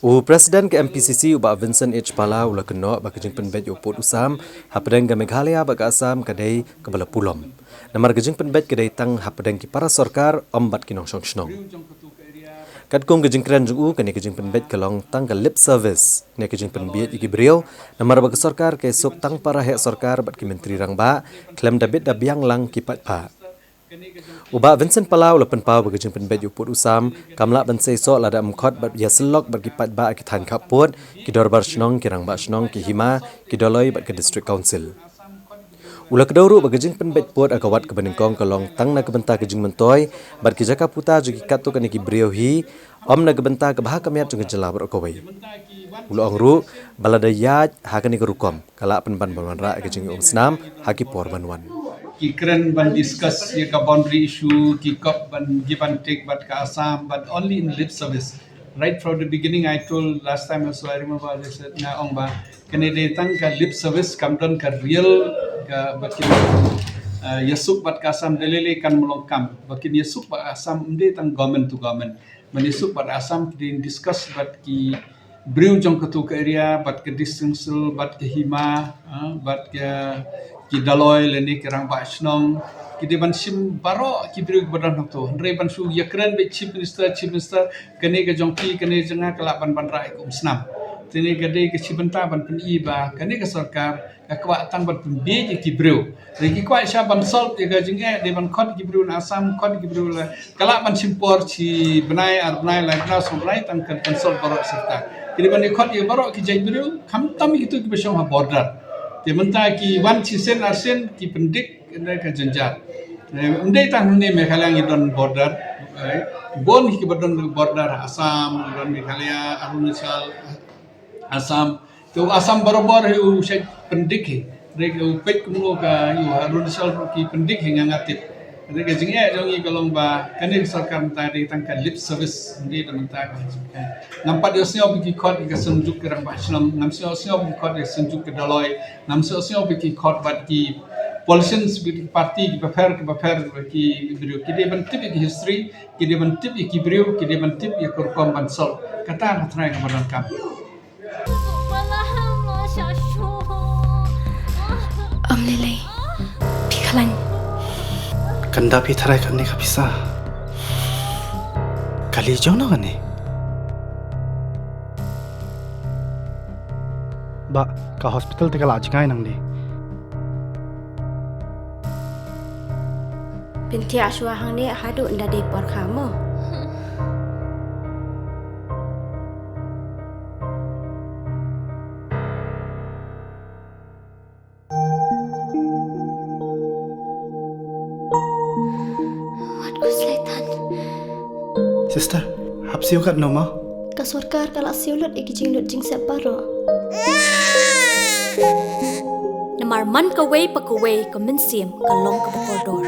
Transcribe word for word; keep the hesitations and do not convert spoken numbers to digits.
U President ka M P C C u Bah Vincent H Pala u la kynnoh ba ka jingpynbeit ïa u pud u sam hapdeng ka Meghalaya bad ka Assam ka dei kaba la pulom. Namar ka jingpynbeit ka dei tang hapdeng ki para sorkar ym bad ki nongshong shnong. Katkum ka jingkren jong u, kane ka jingpynbeit ka long tang ka lip service ne ka jingpynbeit ïa ki briew, namar ba ka sorkar ka ïasuk tang para heh sorkar bad ki myntri rangbah, khlem da bit da biang lang ki paidbah. U Bah Vincent Pala u la pynpaw ba ka jingpynbeit ïa u pud u sam kam lah ban seisoh lada ym khot bad ïa syllok bad ki paidbah ha ki thaiñ khappud, ki dorbar shnong, ki rangbah shnong, ki hima, ki doloi bad ka District Council. U la kdew ruh ba ka jingpynbeit pud ha ka wat kaba nyngkong ka long tang na ka bynta ka jingmyntoi bad ki jaka puta jong ki katto katne ki briew hi, ym na ka bynta ka bha ka miat jong ka jylla baroh kawei. U la ong ruh ba lada ïaid ha kane ka rukom ka lah pynban ban wanrah ïa ka jingïaumsnam ha ki por ban wan. Ki kren ban discuss ïa ka boundary issue, ki kop ban give and take bad ka Assam, but only in lip service. Right from the beginning, I told last time also, I remember I said, nga ong ba kane dei tang ka lip service, kam don ka real ka ba kin, uh, ïasuk bad ka Assam, da lei lei kan mlong kam ba kin ïasuk bad Assam, ym dei tang government to government. Ban ïasuk bad Assam, ki dei discuss bad ki briew jong katu ka area, bad ka District Council, bad ka hima, ah, bad ka ki doloi lane ki rangbah shnong, ki dei ban shim baroh ki briew kiba don hangto. Hynrei ban shu ïakren bad Chief Minister, Chief Minister, kane ka jong phi, kane jong nga, ka lah ban wanrah ïa ka umsnam. Te kane ka dei ka shi bynta ban pyni ba kane ka sorkar ka kwah tang ban pynbieit ïa ki briew. Te ki kwah sha ban solve ïa ka jingeh, dei ban khot ïa ki briew na Assam, khot ïa ki briew la, ka lah ban shim por shi bnai, ar bnai, lai bnai, saw bnai, tang kan, kan solve baroh sirta. Ki dei ban ïa khot ïa baroh ki jait briew, khamtam ïa kitu kiba shong ha border. Te mynta ki wan shisien arsien ki pyndik, kane ka jynjar. Eh, ym dei tang hangne Meghalaya ngi don border. Eh, bun kiba don border, Assam, don Meghalaya, Arunachal, Assam. Te u Assam barabor hi u shait pyndik hi. Re ka u peit kumno ka u Arunachal ruh ki pyndik hi nga nga tip. Re ka jingeh jong ngi ka long ba kane ka sorkar mynta dei tang ka lip service, ym dei da mynta ka jingeh. Ngam pat ïohsngew ba ki khot ïa ka Seng Juk ki Rangbah Shnong, ngam ïohsngew ba ki khot ïa ka Seng Juk ki Doloi, ngam ïohsngew ba ki khot bad ki politicians, ki party kiba pher kiba pher, ki briew, ki dei ban tip ïa ki history, ki dei ban tip ïa ki briew, ki dei ban tip ïa ka rukom ban solve. Kata ka trai kaba donkam. Ym lei lei. Phi khlaiñ. Kan da phi tharai katne ka pisa. Kali jong no kane. Bah, ka hospital te ka la jngai nangne. Pyntiah shuwa hangne haduh ynda dei por kha mo. Wat u Sleitan. Sister, hap siew katno mo? Ka sorkar ka la siew lut ïa ki jinglut jingsep baroh. Namar man kawei pa kawei ka mynsiem ka long kaba kordor.